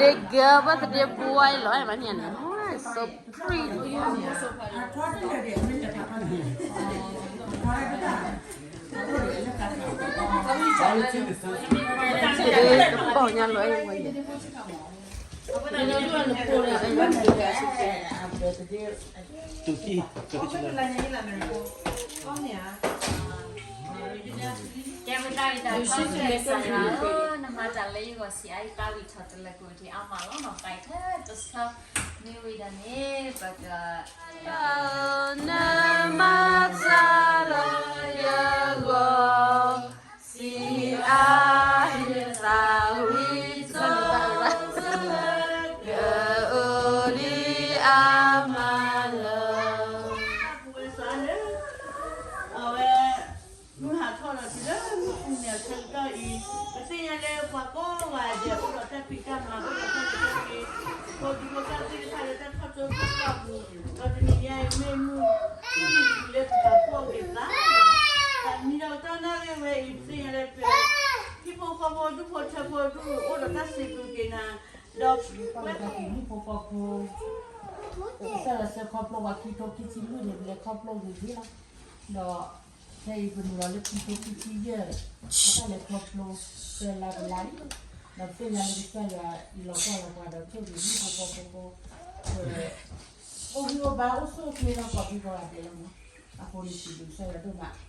This girl birthday boy လီၤ မန့ၣ်န့ၣ် so pretty. ကပီၤညါလီၤ ကဲဝံသးဝံသးထီၣ်က့ၤစၢ်ယွၤဧၢ, နမၤတၢ်လၢယဂီၢ်ဆံးအါအံၤ သးဝံၣ်ထီၣ်တလၢကွံာ်က့ၤအါမးလီၤနီၤ, ပာ်ထဲတဆီ မ့ၢ်ဝံၤဒၣ်န့ၣ် ပက နမၤတၢ်လၢယဂီၢ် ဆံးအါအံၤ သးဝံၣ်ထီၣ်တလၢ ကအိၣ်ဒံးအါမးလီၤ. အဝဲ မုၢ်ဟးထီၣ်ဒီးတုၤလၢမုၢ်နုာ်ဆၢကတီၢ်အံၤ, ပသ့ၣ်ညါလၢပှၤကိးဂၤဒဲး အိၣ်ဒီးတၢ်ဖံးတၢ်မၤ အိၣ်ဒီးတၢ်လဲၤတၢ်က့ၤ, ဖိဒံဖိသၣ်သ့ၣ်တဖၣ်လၢတၢ်ထီၣ်ကၠိဖီၣ်ပူၤ, ဒီးတနံၤညါအံၤမ့ၢ်မုၢ် မုၢ်နံၤလၢပပာ်ဖှိၣ်က့ၤသးဒီး တၢ်မံဒီးတၢ်နာ်ဂ့ၢ်ဝဲအံၤ ပသ့ၣ်ညါလၢပ ဟံၣ်ဖိဃီဖိဒူၣ်ဖိထၢဖိဒူၣ် အိၣ်ဒီးတၢ်စံးဘျုးက့ၤနၤ, ဒီးပဝဲဒၣ်ဟံၣ်ဖိဃီဖိ ကစၢ်ယွၤဆှၢခီဖျိပှၤခံထိခံဆံလွံၢ်န့ၣ် ပလဲၤခီဖျိဂ့ၤဂ့ၤလီၤ. ဒီးခဲအံၤပနုာ်လီၤလၢခံထိခံဆံယဲၢ် အတၢ်လဲၤခီဖျိ ပှဲၤလါပလါလံ, ဒီးပသ့ၣ်ညါလၢကစၢ်ယွၤအံးလီၤကွၢ်လီၤပှၤဒီးဆိၣ်ဂ့ၤဟံၣ်ဖိဃီဖိဖိ အိၣ်ဂံၢ်အိၣ်ဘါအိၣ်ဆူၣ်အိၣ်ချ့ဒီးကိးဒံကိးဂၤဒဲးလီၤမး. အဃိန့ၣ်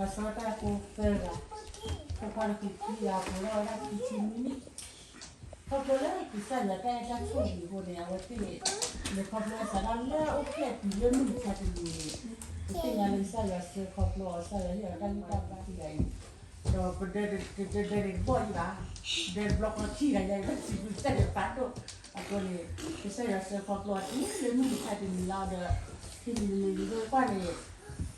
စံးဘျုးကစၢ်ယွၤဒိၣ်မး, ဒီးတနံၤညါအံၤ လီၤဆီတၢ်ဖိသၢဂၤ, ဖိခွါတက့ၤခံဂၤ ပှဲၤထီၣ်ဝဲဒၣ်ခံဆံနွံနံၣ် ခီဖျိလၢကစၢ်ယွၤတၢ်အဲၣ်တၢ်ဆိၣ်ဂ့ၤအဃိန့ၣ် အဝဲသ့ၣ်န့ၣ် လဲၤခီဖျိအသးဒၣ်လၢအိၣ်ဖျဲၣ်တုၤလၢမုၢ်မဆါတနံၤန့ၣ် ပသ့ၣ်ညါလၢကစၢ်ယွၤဆှၢခီဖျိအီၤ ကစၢ်ယွၤဟ့ၣ်အီၤတၢ်ဂံၢ်တၢ်ဘါခံဂၤအံၤ, ဒီးပဒၢတဒၢန့ၣ်တဘီၣ်အံၤဘၣ်, ဒၢတဘျီဃီခံဂၤညါအံၤ ဘၣ်စံးဘျုးကစၢ်ယွၤဖးဒိၣ်, အဃိန့ၣ် ကစၢ်ယွၤဆှၢခီဖျိအီၤတုၤလၢမုၢ်မဆါတနံၤလီၤဒီး ခံနံၤတနံၤဒ်ကွၢ်န့ၣ်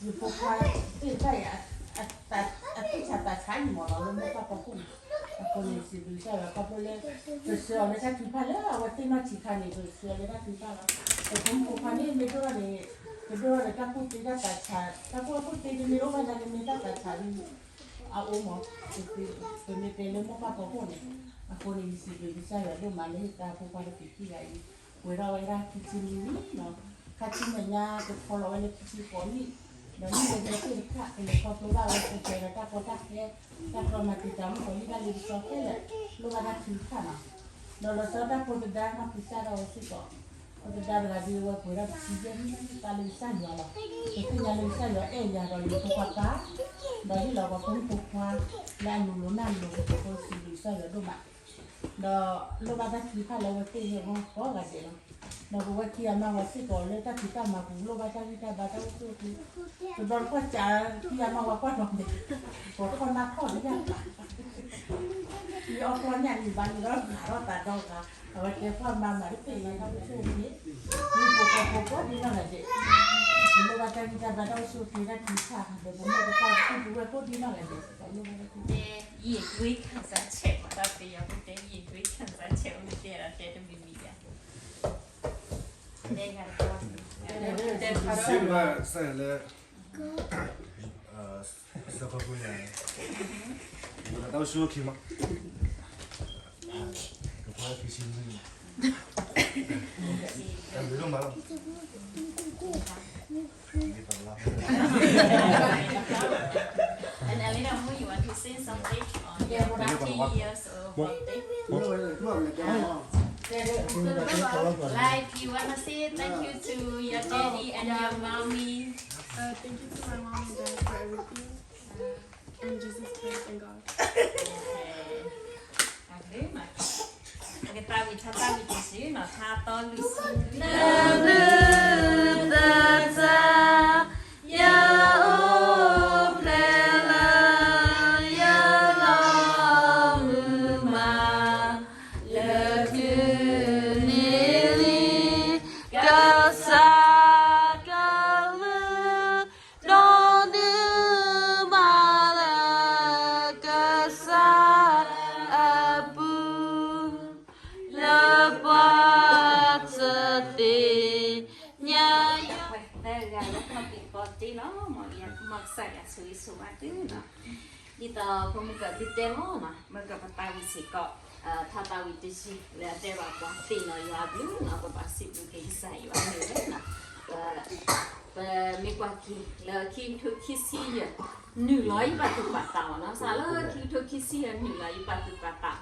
ယဖိခွါသ့ၣ်တဖၣ်အံၤ အသူၣ်ဆးသးဆးအံၤမ့ၢ်နီၤ လၢမိၢ်ပၢ်ဖီခိၣ်န့ၣ်, အဃိန့ၣ် စံးဘျုးကစၢ်ယွၤခီဖျိလၢ ပဆှၢအီၤလၢတၢ်ထုကဖၣ်လၢအဝဲသ့ၣ်နီၢ်ဆံးခါန့ၣ် ပဆှၢအီၤလၢတၢ်ထုကဖၣ်လီၤ. ပဖိမုၣ်ဖိခွါန့ၣ် မ့ၢ်ဒိၣ်ထီၣ်န့ၣ် ကဒိၣ်ထီၣ်ဒီးတၢ်ကူၣ်သ့တၢ်သးဆး, တၢ်ကူၣ်ကူၣ်သ့တမ့ၢ်ဒိၣ်ဘၣ်န့ၣ် ကမ့ၢ်တၢ်သးဆးလံ အအိၣ်မး, ပမ့ၢ်တဲလၢမိၢ်ပၢ်ဖီခိၣ်န့ၣ်, အဃိန့ၣ် ယစံးဘျုးကစၢ်ယွၤဒိၣ်မးလၢယသးဖိခွါတက့ၤခံဂၤအံၤ ပှဲၤထီၣ်ဝဲဒၣ်ခံဆံနွံနံၣ်လီၤ. ခါဆူမဲာ်ညါကဖီလီၤဝဲလၢခံဆံဃိးနံၣ်, ဒီးနံၣ်လၢညါသ့ၣ်တဖၣ် ကလဲၤခီဖျိဘၣ်ဝဲကဲဒီးတၢ်ကီတၢ်ခဲ, တၢ်ကီမၤတံာ်တာ်မုၢ်ကီၤလံၢ်တၢ်လ့ပစီခဲလၢာ်, လိၣ်ဘၣ်တၢ်ထုကဖၣ်နီၤ. ဒီးလီၤဆီတၢ်ဖိသဒါနီၢ်ကစၢ်ဒၣ်ဝဲစ့ၢ်ကီး, ဖိသဒါတဂၤဒ်ဝဲပှဲၤထီၣ်တဆံယဲၢ်နံၣ် သးလၢကစၢ်ယွၤလီၤ. ပသ့ၣ်ညါလၢကစၢ်ယွၤအဲၣ်ယၤဒီးယဖိခွါပၢ်, ဒီးဟ့ၣ်လီၤပှၤဖိမုၣ်ဖိခွါ လၢအလိၤလိၤနၢ်လိၤ အဃိစံးဘျုးကစၢ်ယွၤဒိၣ်မး ဒီးလိၣ်ဘၣ်တၢ်ထုကဖၣ်လၢအဝဲသ့ၣ်ဟဲဘၣ်ကိးဂၤဒဲးလီၤ. ဒီးပဝဲခံဂၤမါဝၤစ့ၢ်ကီးလၢတၢ်ဖံးတၢ်မၤပူၤ လိၣ်ဘၣ်တၢ်ဂံၢ်တၢ်ဘါတၢ်အိၣ်ဆူၣ်အိၣ်ချ့, တဘျီတခီၣ်စးခံဂၤမါဝၤကွၢ်ထီၣ်န့ၣ်, ကိးထီၣ်နၢ်ထီၣ်တယၢ်ဘၣ်, မ့ၢ်အီၣ်ကျီညၣ်န့ၣ်ဘၣ်န့ၣ်ဒီးဂၤထီၣ်သးဒီဂၤ, အဝဲတဲပှၢ်မါမၤတသ့ၣ်ညါတၢ်အိၣ်ဆူၣ်အိၣ်ချ့, မ့ၢ်ဖိဃီဖိကိးဒံနီၢ်ဂၤဒဲး, ပလိၣ်ဘၣ်တၢ်ဂံၢ်တၢ်ဘါတၢ်အိၣ်ဆူၣ်အိၣ်ချ့တၢ်ထုကဖၣ်, ဒီးပမိၢ်ပပၢ်ပပုၢ်ပဝဲၢ်ကိးဒံနီၢ်ဂၤဒဲး, ပလိၣ်ဘၣ်တၢ်ထုကဖၣ် စံးဘျုးကစၢ်ယွၤလၢ ဆှၢခီဖျိယၤ, တၢ်အိၣ်ဆူၣ်အိၣ်ချ့မး, ကဖီလၢခံဆံနွံနံၣ်, တၢ်ဘျုးဒိၣ်မးလီၤ. And Elena, Mo, you want to say something on your thirty years old birthday? Like, you wanna say thank you to your daddy and your mommy? Uh, thank you to my mom and dad for everything. And Jesus Christ and God. အကသးဝံၣ်ထီၣ်တၢ်ဝံၣ်တစုနီၤ ထါသီလွံၢ်ဆံ လၢမုၢ်သတး ယအိၣ်ဖျဲၣ်လၢယလီၢ်မုၢ်မး လၢတုၤန့ၢ်လံ ကစၢ်ကလုၢ် ဒိးန့ၢ်မးလၢကစၢ်အပူၤ လၢပှၤတသ့ၣ်ညါယွၤ သၢဂၤလၢ happy birthday လီၤ မ်ယကမၤကစၢ်ယွၤဆိၣ်ဂ့ၤဆိၣ်ဝါသုနီၤ ဒ်သိးဖိမုၣ်ကဒုးတဲလီၤနီၤ မ့ၢ်ကပသးဝံၣ်စ့ၢ်ကီး ဖးသးဝံၤတယံာ်လၢအတဲဘၣ်ပှၤသ့ၣ်နီၣ်ယွၤအဘျုးနီၤ, ပဘၣ်စံးဘျုးက့ၤကစၢ်ယွၤန့ၣ်ဝဲနီၤ. ပမ့ၢ်ကွၢ်က့ၤလၢခံကထိခံဆံယဲၢ် နုာ်လီၤယပာ်သူၣ်ပာ်သးမ့ၢ်နီၤ, စးလၢခံကထိခံဆံယဲၢ် နုာ်လီၤယပာ်သူၣ်ပာ်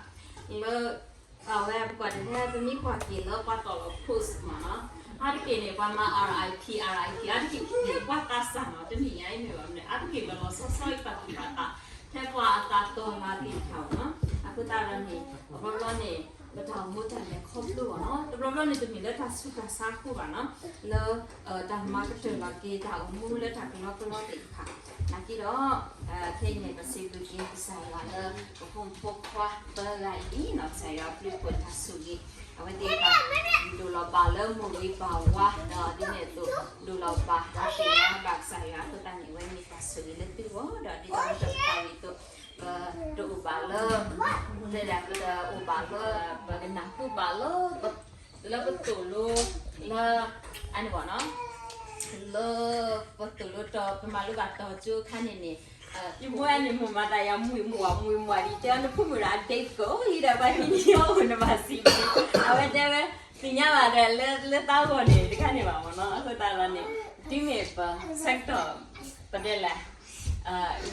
သး လၢ အဝဲပကွၢ်တဟဲ ပမ့ၢ်ကွၢ်က့ၤလၢပှၤတီၢ်လီၤ post မ့ၢ်နီၤ, အါတက့ၢ်န့ၣ် ပှၤမၤ R I P R I P အါတက့ၢ်န့ၣ် ပှၤသးစၢ်နီၤ, တမ့ၢ်ညါအံၤမ့ၢ်ဘၣ်မနုၤ အါတက့ၢ်ပလီၤဆီဆီယပာ်သူၣ်ပာ်သး ဖဲပှၤအသးတီၢ်လီၤသ့ၣ်တဖၣ်မ့ၢ်နီၤ. အဃိသတးဒီးန့ၣ် တဘျီဘျီန့၁ၣ် ပတၢ်အိၣ်မူတၢ်လဲၤခီဖျိမ့ၢ်နီၤ, တဘျီဘျီန့ၣ် တမ့ၢ်လၢတၢ်ဆူးတၢ်ဆါအဃိဘၣ်နီၤ, လၢ တၢ်မၤကတၢၢ်လီၤက့ၤတၢ်အိၣ်မူလၢတၢ်ကလီကလီသ့ၣ်တဖၣ်, နာ်က့ဒီး ခဲအံၤန့ၣ် ပစံးဘျုးက့ၤကစၢ်ယွၤလၢ ပဖိမုၣ်ဖိခွါသၢဂၤအံၤနီၤ, ကစၢ်ယွၤဘျုးဖှိၣ်တၢ်ဆိၣ်ဂ့ၤ, အဝဲသ့ၣ်တဖၣ် ဒိၣ်လီၤဘၣ်လၢမိၢ်ဂ့ၤပၢ်ဝါ, ဒီးဒ်န့ၣ်အသိး ဒိၣ်လီၤဘၣ်ဒီးသ့ၣ်ညါဘၣ်ကစၢ်ယွၤအဃိသတးန့ၣ် အဝဲမ့ၢ်တၢ်ဆိၣ်ဂ့ၤလၢသုဂီၢ်, ဒီးဒ်သိးပတၢ်အိၣ်ဘၣ်လၢ ပတအိၣ်ဘၣ်လၢ တဲဒၣ်ပတအိၣ်ဘၣ်လၢ ပကနၢ်ဟူဘၣ်လၢ လၢပသိၣ်လိ လၢ အန့ၣ်ဘၣ်နီၤ, လၢ ပသိၣ်လိတီၤ ပမၤလိဘၣ်တီၤကၠိအခါန့ၣ်န့ၣ်, ယမိၢ်န့ၣ် မိၢ်မၤသးယၤ မှံမွၤ မှံမွၤ ဒ်တဲအီၤ နဖိမုၣ်ဒီးအဒ့ကိးအံၤဒီး ဘၣ်ဟံးန့ၢ်အီၤ နဘၣ်စံးဘျုး, အဝဲတဲဝဲ သ့ၣ်ညါဘၣ်ဒီး လၢသးဂီၢ်န့ၣ် တခါန့ၣ်ဘၣ်မ့ၢ်နီၤ, အဃိသတးဒီးန့ၣ် တုၤမ့ၢ်ပဆၢကတီၢ် ပတဲလဲၣ်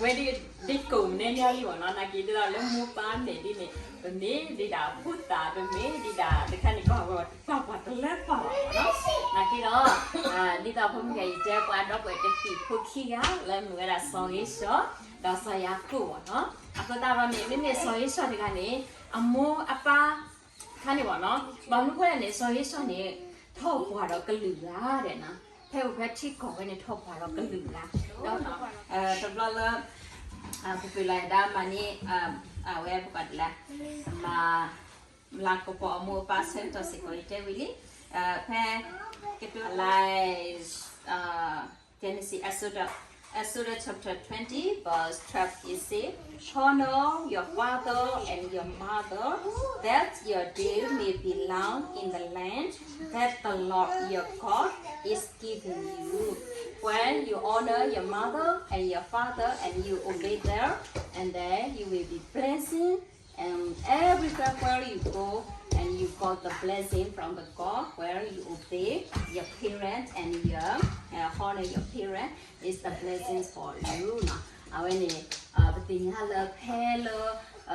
ဝဲဒၣ်ဒ့ကိးမဲာ်ညါလံမ့ၢ်နီၤ, နာ်က့ၤဒ်သိးလၢမိၢ်ပၢ်မဲာ်ဒ်န့ၣ် ပမ့ၢ်ဒ်ဒၣ်ဖိသၣ် ပမ့ၢ်ဒ်ဒၣ်တခါန့ၣ် ပှၤပှၤတလၢပှဲၤဘၣ်မ့ၢ်နီၤ, နာ်က့ၤဒီး ဒ်သိးဖိမုၣ်ဂၤအံၤတဲ ပှၤဒီပုၢ်ဝဲၢ်တဖုဖိခံဂၤ လၢမ့ၢ်ဝဲဒၣ်စီၤဧ့ၡီၤ ဒီးစီၤယၤကိာ်မ့ၢ်နီၤ, အဃိသတးဒီးန့ၣ် မ့မ့ၢ်စီၤဧ့ၡီၤတဂၤန့ၣ် အမိၢ်အပၢ် တခါန့ၣ်မ့ၢ်နီၤ, ဘၣ်မနုၤဃိလဲၣ်န့ၣ် စီၤဧ့ၡီၤန့ၣ် ထီၣ်ပှၢ်ဒီးကလုာ်ဂၤဒဲးနီၤ, ဖဲအိၣ်ဖဲထံကီၢ်ဝဲန့ၣ် ထီၣ်ပှၢ်ဒီးကလုာ်ဂၤ, ဒီး တဘျီလၢ ပပၢၤလီၤဒၣ်မၤန့ၢ် အဝဲပကိးဒ်လဲၣ် မၤ လၤကပီၤအမိၢ်အပၢ်ဆၢကတီၢ်စ့ၢ်ကီး ယတဲဝံၤလံ, ဖဲ ကတိၤလၢ Genesis, Exodus, Exodus chapter twenty, verse twelve, it says, "Honor your father and your mother, that your day may be long in the land that the Lord your God is giving you. When you honor your mother and your father and you obey them, and then you will be blessing and everywhere where you go, and you got the blessing from the God where you obey your parents and your, uh, honor your parents is the blessing for you." နီၤ, အဝဲန့ၣ် ပသ့ၣ်ညါလၢဖဲလၢ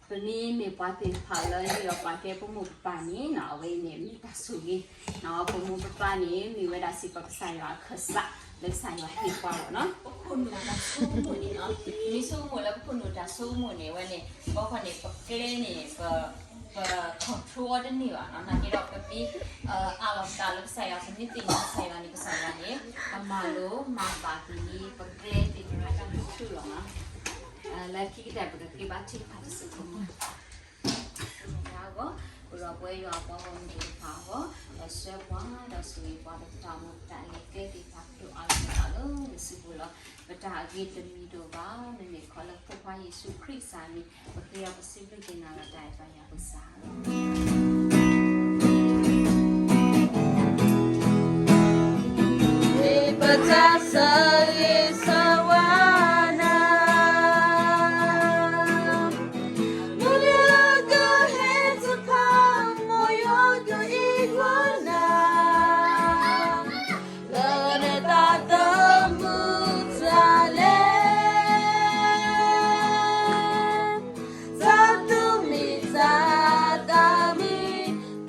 ပမ့မ့ၢ်ပှၤသ့ၣ်တဖၣ်လၢဟ့ၣ်လီၤပာ်ကဲပမိၢ်ပပၢ်န့ၣ်နီၤ, အဝဲအံၤန့ၣ် မ့ၢ်တၢ်ဆိၣ်ဂ့ၤ, ပမိၢ်ပပၢ်န့ၣ် မ့ၢ်ဝဲဒၣ်စ့ၢ်ကီးကစၢ်ယွၤအခၢၣ်စး လၢကစၢ်ယွၤဟ့ၣ်ပှၤလီၤနီၤ. ပခိၣ်နူာ်တၢ်ဆိကမိၣ်န့ၣ်နီၤ, မ့ၢ်ဆိကမိၣ်လၢပခိၣ်နူာ်တၢ်ဆိကမိၣ်န့ၣ် အဝဲန့ၣ် ဘၣ်ဃိန့ၣ် ပကျဲန့ၣ် ပ ပ control အီၤတန့ၢ်ဘၣ်နီၤ, နာ်က့ဒီး ပမ့ၢ် အးလီၤပသးလၢကစၢ်ယွၤ ပမ့ၢ်သ့ၣ်ညါကစၢ်ယွၤန့ၣ် ကစၢ်ယွၤန့ၣ် ကမၤလိမၤဘၣ်က့ၤလံ ပကျဲသ့ၣ်တဖၣ်တဖုလီၤနီၤ. လၢခံကတၢၢ် ပကဃ့ဘါထုကဖၣ်တစဲးဖိမး အဂီၢ်, ပရိၤပဝဲယွၤအပှၤဂီၢ်မုၢ်သ့ၣ်တဖၣ်အဂီၢ်, ဒီးဆှၢပှၤ ဒီးဆိၣ်ဂ့ၤပှၤ ဒီးပတၢ်အိၣ်မူပတၢ်လဲၤကျဲသ့ၣ်တဖၣ် ကဒိးအးလီၤပသးလၢနစုပူၤလီၤ. ပတၢ်အဂ့ၤတမံၤဒိၣ်ဘၣ်, မ့မ့ၢ်ခီလၢဖိခွါယ့ၣ်ၡူးခရံာ်ကစၢ်အမံၤ ပဃ့ဒီးပစံးဘျုးက့ၤနၤလီၤတၢ်အဲၣ်ပၢ်ယွၤပကစၢ်ဧၢ. မ့ၢ်ပတၢ်ဆၢဂ့ၤဆၢဝါနၤ, မ့ၢ်လၢကဟဲတဖၣ် မိၢ်ယွၤကအံးဝဲနၤ, လၢနတၢ်သးမုာ်တၢ်လဲၤ တၢ်သူၣ်မံသးမံ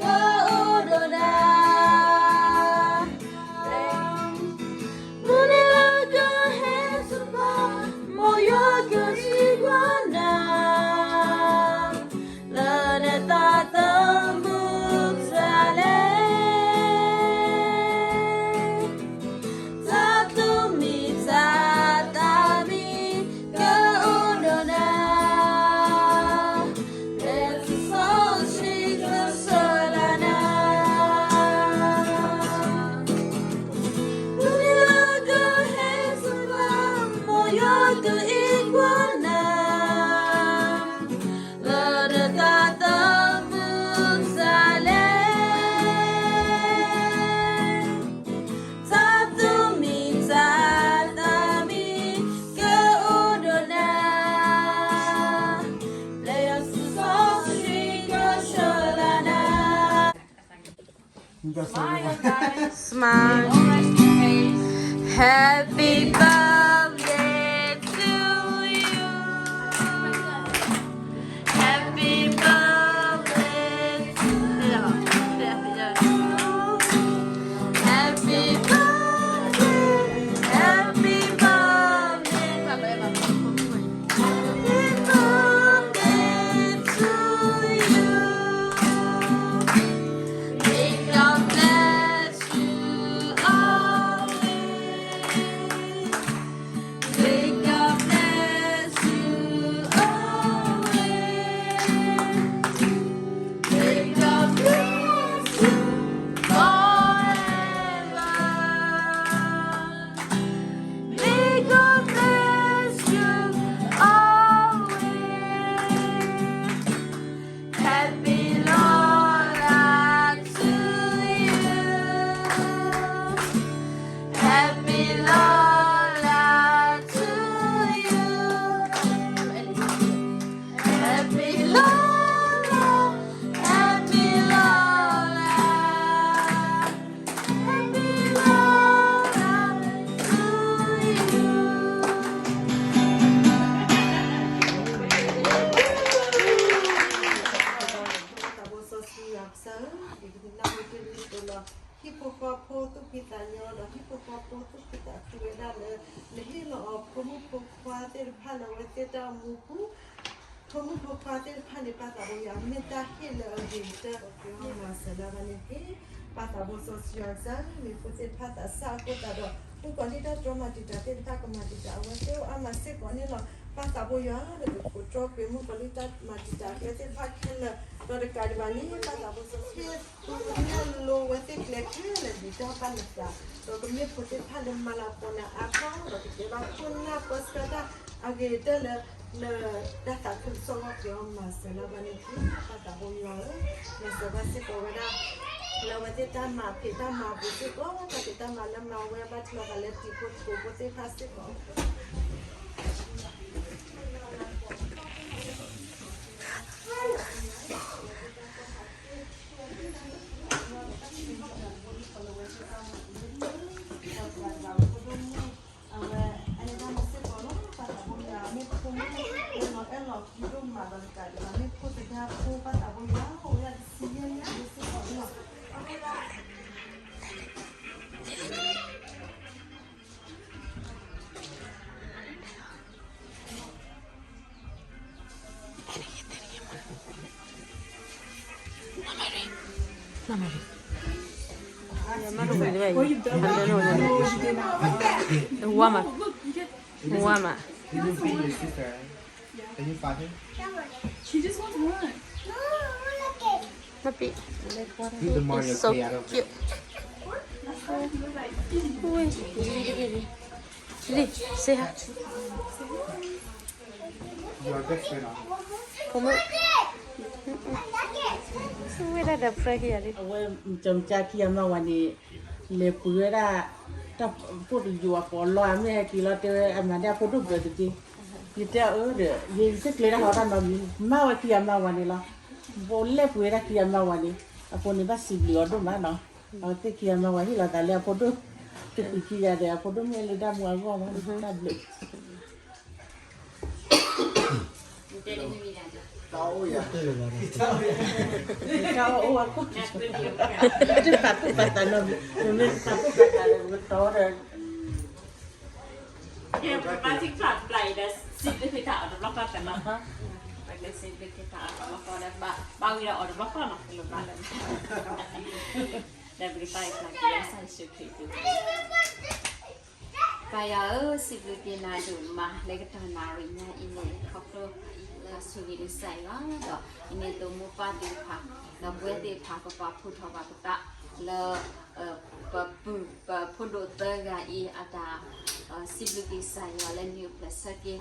ကအိၣ်ဒီးနၤ, မုၢ်နံၤ Smile, guys. Smile. All right, okay. Happy birthday to you. Happy birthday to you. Happy birthday, happy birthday. Happy birthday to you. May God bless you always. May God bless you always. May God bless you forever. May God bless you always. Happy Laura to you. Happy Laura to you. Happy Laura, happy Laura, happy Laura to you. သးဘိစီဆှံယွၤကစၢ်ဧၢ, ယကနၢ်ဟူတ့ၢ်လံတလီၤ, ဟံၣ်ဖိဃီဖိသူၣ်ဖှံသးညီဒီး ဟံၣ်ဖိဃီဖိသူၣ်ဖှံသးခုဝဲဒၣ်လၢ နဟ့ၣ်လီၤအီၤဖိမုၣ်ဖိခွါသ့ၣ်တဖၣ်လၢအဝဲသ့ၣ်တၢ်အိၣ်မူပူၤ, ဖိမုၣ်ဖိခွါသ့ၣ်တဖၣ်န့ၣ် ပၢ်သးဘိယွၤ မ့ၢ်တၢ်ဟ့ၣ်လၢအဂ့ၤကတၢၢ် ပှၤကမၤစၢၤလၢၤဘၣ်န့ၣ်တက့ၢ်. ပၢ်သးဘိစီဆှံယွၤကစၢ်, မ့ၢ်ဖိသ့ၣ်တဖၣ်သးစၢ်အဃိသတးဒီး မုၣ်ကီၤလံၢ်တၢ်တြီမၤတံာ်တာ်သ့ၣ်တဖၣ် ကမၤတံာ်တာ်အဝဲသ့ၣ်အါမးစ့ၢ်ကီးန့ၣ်လီၤ. ပၢ်သးဘိယွၤ ဒီးကကိးတြီကွံာ်မုၣ်ကီၤလံၢ်တၢ်မၤတံာ်တာ်အဝဲသ့ၣ်တဖၣ်ခဲလၢာ်, ဒီးတကးဒံးဘၣ်န့ၣ် ပၢ်သးဘိစီဆှံ သူမ့ၢ်လိဝဲသ့ၣ်ကျဲခဲလၢာ်ဒ်တၢ်ပၢ်နသး, ဒီးကမ့ၢ်ဖိသ့ၣ်တဖၣ်လၢမၤလၤကပီၤနၤအါထီၣ်, ဒီးကကဲဘၣ်ခိၣ်နၢ်ပၢဆှၢတၢ်အဂ့ၤကတၢၢ်လၢ လၢတၢ်သးခုကစီၣ်လီၢ်က့ၤအီၤ မၤစၢၤလၢၤဘၣ်န့ၣ်တက့ၢ်. ပၢ်သးဘိယွၤဧၢ, မၤစၢၤဘၣ်စ့ၢ်ကီးဝဲဒၣ် လၢအဝဲသ့ၣ်တၢ်မၤဖံးတၢ်မၤပူၤစ့ၢ်ကီး တၢ်ဖံးတၢ်မၤလၢမၤဝဲဘၣ်ထံလီၤသးလၢတံၤဖိသကိးဖိသ့ၣ်တဖၣ်စ့ၢ်ကီး အဝဲ အန့ၣ်တၢ်မၤစ့ၢ်ကီးလီၤ. ပၢ်သးဘိယွၤ မ့ၢ်ဖိမုၣ် လၢလီၤအဲၣ်လီၤကွံဒိၣ်မးဒီးတကးဒံးဘၣ် မ့ၢ်ဖိသဒါဖိ ပၢ်သးဘိယွၤ အိၣ်ဝဲဒၣ်တဆံယဲၢ်နံၣ်စ့ၢ်ကီးလီၤ. Not ready. Not ready. Warm up. Warm up. You don't beat your sister, right? Can you fight her? She just wants one. Papi. He's so cute. Uy. Lili, say hi. Your best friend, huh? Come on. Where are the friend here? အဝဲကၠီကၠါခံဂၤမါဝၤန့ၣ် လဲၤပှ့ၤဝဲဒၣ် တၢ်ဖိတယိာ်အပီးလီၤ အမ့ၢ်ဟဲက့ၤလီၤတဲဝဲ အမၤဒၣ်အဖိဒိၣ်ဘျၢတက့ၢ်. ယတဲအၢဒီး ယတကျဲၤတၢ်ဟီတၢ်နီတမံၤ မါဝဲခံဂၤမါဝၤန့ၣ်လီၤ. ဘိးလဲၣ်ပှ့ၤဝဲဒၣ်ခံဂၤမါဝၤန့ၣ် အဃိန့ၣ် ဘၣ်စံးဘျုးအီၤဒိၣ်မးနီၤ. အဝဲသ့ၣ်ခံဂၤမါဝၤဟ့ၣ်လီၤသးလၢအဖိဒိၣ် တပံၤခံဂၤဒီး အဖိဒိၣ်မ့ၢ်လၢတၢ်မူအဂီၢ်မး တၢ်ဘျုး တၢ်အိၣ်အခိၣ် တပာ်သူၣ်ပာ်သးနီတမံၤ မ့ၢ်တပာ်သူၣ်ပာ်သးဒီး ပကတီၤဒီး ကဲ ပကဘၣ်ထံၣ်ဖျါတဘျီအံၤဒီး စံးဘျုးက့ၤတၢ်အီၤတဘျီဃီဖဲလီၤ. ပကစံးဘျုးက့ၤတၢ်အီၤတဘျီဃီဒီး ဘၣ်ဝံၤဒီးအီၤတဘျီဃီနီၤ လိၣ်ဘၣ်လၢ ဒီးပကဘၣ်အံၤဖျါက့ၤလၢကစၢ်ယ့ၣ်ၡူးခရံာ်အပူၤ ပၢ်ယွၤဧၢ, စံးဘျုးက့ၤနၤဒိၣ်မး လၢကတီၢ်နၣ်ရံၣ်ညါအံၤန့ၣ် ခီဖျိလၢဆိၣ်ဂ့ၤနၤစၢ်ယွၤဒီး အံၤန့ၣ်သိးမိၢ်ပၢ်သ့ၣ်တဖၣ် ဒီးပဝဲသ့ၣ်တဖၣ် ပပာ်ဖှိၣ်ထီၣ်ဘၣ်ပသး လၢ ပပုၢ် ပဖိဒိၣ်သၢဂၤအံၤ အတၢ် စံးဘျုးက့ၤကစၢ်ယွၤလၢနံၣ်အိၣ်ဖျဲၣ်ဆၢက့ၤ ဒီး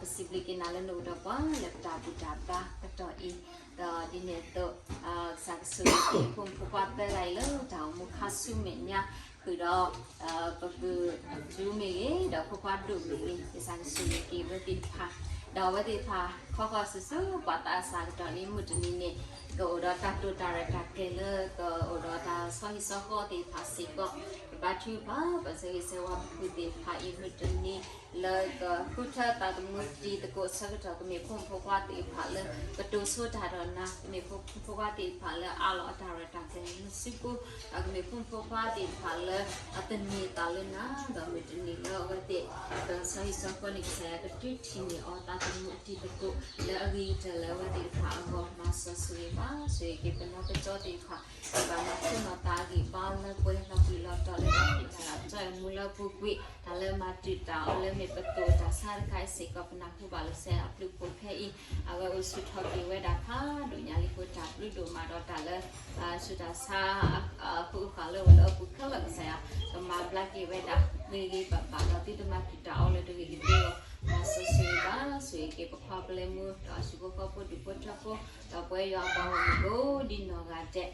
ပစံးဘျုးက့ၤနၤလၢနအိၣ်ဒီးပှၤလၢပတၢ်ဘူၣ်တၢ်ဘါကတီၢ်အံၤ ဒီးဒ်န့ၣ်အသိး ကစၢ်ကဆိၣ်ဂ့ၤက့ၤဖိမုၣ်ဖိခွါသၢဂၤအံၤလၢတၢ်အိၣ်မူခါဆူမဲာ်ညါ ဃုာ်ဒီး ပပုၢ်ဒူမ့ၢ်ဂ့ၤ ဒီးဖိခွါဒိၣ်မ့ၢ်ဂ့ၤ ကစၢ်ကဆိၣ်ဂ့ၤက့ၤအဝဲသ့ၣ်တဖၣ် ဒီးအဝဲသ့ၣ်တဖၣ် ခီဃီၤဆူၣ်ဆူၣ် ပှၤသးစၢ်ကတီၢ်လံ မုၢ်တနံၤန့ၣ် က ကအိၣ်ဒီးတၢ်တိာ်တၢ်ရဲၣ်တၢ်ကျဲၤလၢ ကအိၣ်ဒီးတၢ်ဆီဟံၣ်ဆီဃီသ့ၣ်တဖၣ်စ့ၢ်ကီး, ကဘါထုကဖၣ် ပဆၢဂ့ၤဆၢဝါပဖုသ့ၣ်တဖၣ်အံၤ မုၢ်တနံၤလၢ ကဃုထၢသးသမူတံၤသကိးဆၢကတီၢ် ကမ့ၢ်ဖိမုၣ်ဖိခွါသ့ၣ်တဖၣ်လၢ ကတိၤဆိတၢ်ဒီးနၤ, ကမ့ၢ်ဖိမုၣ်ဖိခွါသ့ၣ်တဖၣ်လၢအးလီၤအတၢ်ရဲၣ်တၢ်ကျဲၤလၢနစုပူၤ, ဒီးကမ့ၢ်ဖိမုၣ်ဖိခွါသ့ၣ်တဖၣ်လၢ အသန့ၤသးလၢနၤ, ဒီးမုၢ်တနံၤလၢအဝဲသ့ၣ် ကဆီဟံၣ်ဆီဃီန့ၣ် ကစၢ်ယွၤကဒုးထံၣ်န့ၢ်အီၤသးသမူအတံၤသကိး လၢအဂ့ၤကတၢၢ်လၢအဝဲသ့ၣ်တဖၣ်အဂီၢ် မၤစီဆှံဘၣ်ဆိၣ်ဂ့ၤက့ၤပနီၢ်ကစၢ်သ့ၣ်တဖၣ်, ကဘၣ်မၤသ့ၣ်နီၣ်သးဂံၢ်ဘါလၢပှဲၤလီၤကွံာ်လီၤတီၤလၢတၢ်ဖံးတၢ်လၤ ကၠီအမူလၢပူၤကွံာ် တၢ်လၢမၤတုာ်တၢ်အီၤလၢမ့ၢ်ပသိးတၢ်ဆါတခါအံၤစ့ၢ်ကီး ပနၢ်ဟူဘၣ်လၢကစၢ်ယွၤအဘျုးအဖှိၣ်ဖဲအံၤ အဝဲအိၣ်ဆူၣ်ထီၣ်က့ၤဝဲဒၣ်ဖးဒိၣ်ညါလံအဃိ တၢ်ဘျုးဒိၣ်မးဒီးတၢ်လၢ ဆူးတၢ်ဆါ အဃိအဃာ်လၢအိၣ်လၢအပူၤခဲလၢာ်ကစၢ်ယွၤ ကမၤဘျါက့ၤဝဲဒၣ်ဂ့ၤဂ့ၤဘၣ်ဘၣ်ဒီးသုတမၤတုာ်တၢ်အီၤလၢတဂ့ၤကတၢၢ်လီၤ. မၤစီဆှံဘၣ်ဆိၣ်ဂ့ၤက့ၤပခွါပလဲမူ ဒီးအဟံၣ်ဖိဃီဖိဒူၣ်ဖိထၢဖိ ဒီးပဝဲယွၤအပှၤဂီၢ်မုၢ်ကိးဒံနီၢ်ဂၤဒဲး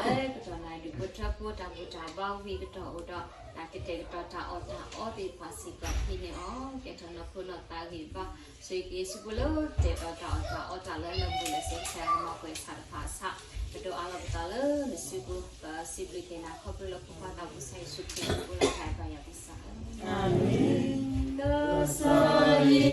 လၢကတီၢ်နၢ်ဒူၣ်ဖိထၢဖိတၢ်ဘူၣ်တၢ်ဘါဝံၤကတီၢ်အိၣ်ဒီး တၢ်ကတဲာ်ကတီၤတၢ်အီၣ်တၢ်အီသ့ၣ်တဖၣ်စ့ၢ်ကီး ဟံးန့ၢ်အီၤ ကဲထီၣ်နီၢ်ခိနီၢ်သးဂံၢ်ဘါ ဆိၣ်ဂ့ၤက့ၤယစုပူၤလၢကတဲာ်ကတီၤတၢ်အီၣ်တၢ်အီတၢ်လၢလၢမူလၢ်စ့ၢ်ကီး ကစၢ်ယွၤကမၤပှဲၤဆၣ်တဖၣ်အဆၣ် ပဒိးအးလီၤပသးလၢနစုပူၤ ပစံးဘျုးက့ၤနၤခီဖျိလၢဖိခွါသးဘိၣ်ကစၢ်ယ့ၣ်ၡူးခရံာ်အဃိလီၤ တၢ်အဲၣ်တီယွၤကစၢ်ဧၢ ကစၢ်ယွၤ